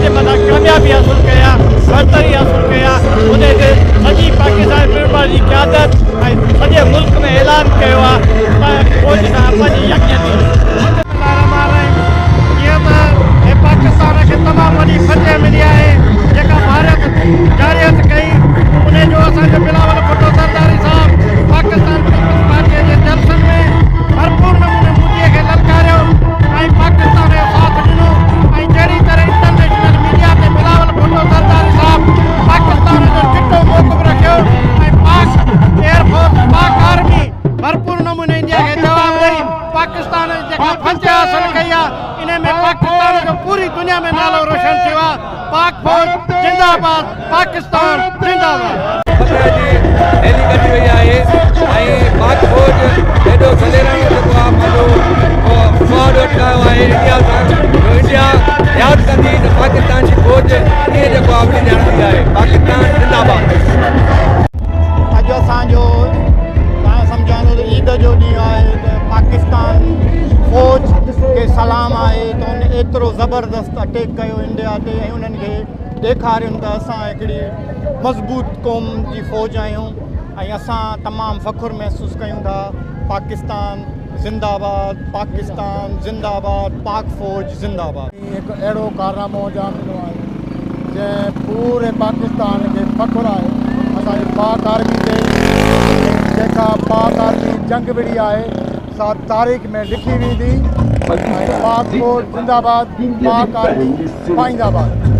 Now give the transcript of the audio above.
جي مٿان ڪاميابي حاصل ڪئي آهي، برتري حاصل ڪئي آهي، ان تي سڄي پاڪستان پيپلز پارٽي جي قيادت ۽ سڄي ملڪ ۾ اعلان ڪيو آهي ته فوج سان پنهنجي يڪجهتي. جيئن ته هي پاڪستان کي تمام وڏي فتح ملي آهي، جيڪا ڀارت جارحيت ڪئي انهي جو اسان جو بلاول ڀٽو زرداري صاحب پاڪستان پيپلز پارٽي جي جلسن ۾ ڀرپور نموني مودي کي للڪاريو ۽ پاڪستان جو ساٿ ڏنو ۽ جهڙي طرح انٽرنيشنل ميڊيا تي بلاول ڀٽو زرداري صاحب پاڪستان جو چٽو موقف رکيو ۽ پاڪ ايئر فورس، پاڪ آرمي ڀرپور نموني انڊيا کي جواب ڏئي پاڪستان جيڪا فتح حاصل ڪئي آهي، انهي ۾ پاڪستان جو پوري دنيا ۾ نالو روشن ٿيو آهي. پاڪ فوج زنده آباد، پاڪستان زنده آباد. فتح جي ريلي ڪڍي وئي آهي ۽ پاڪ فوج ايڏو دليراڻو جيڪو آهي پنهنجو مهاڏو اٽڪايو آهي انڊيا سان جو انڊيا ياد ڪندي ته پاڪستان جي فوج ڪيئن جيڪو آهي وڙهندي هڻندي آهي. پاڪستان زنده آباد. اڄ اسان جو تان سمجهان ٿو ته عيد جو ڏينهن آهي ته پاڪستان فوج کي سلام آهي ته ان ايترو زبردست اٽيڪ ڪيو انڊيا تي ۽ انهن کي ڏيکارين ته اسان هڪڙي مضبوط قوم جي فوج آهيون ۽ اسان تمام فخر محسوس ڪيون ٿا. پاڪستان زنده آباد، پاڪستان زنده آباد، پاڪ فوج زنده آباد. هڪ اهڙو ڪارنامو انجام ڏنو آهي جنهن پوري پاڪستان کي فخر آهي اسان جي پاڪ آرمي تي. جيڪا پاڪ آرمي جنگ وڙهي آهي سا تاريخ ۾ لکي ويندي ۽ پاڪ فوج زنده آباد، پاڪ آرمي پائنده آباد.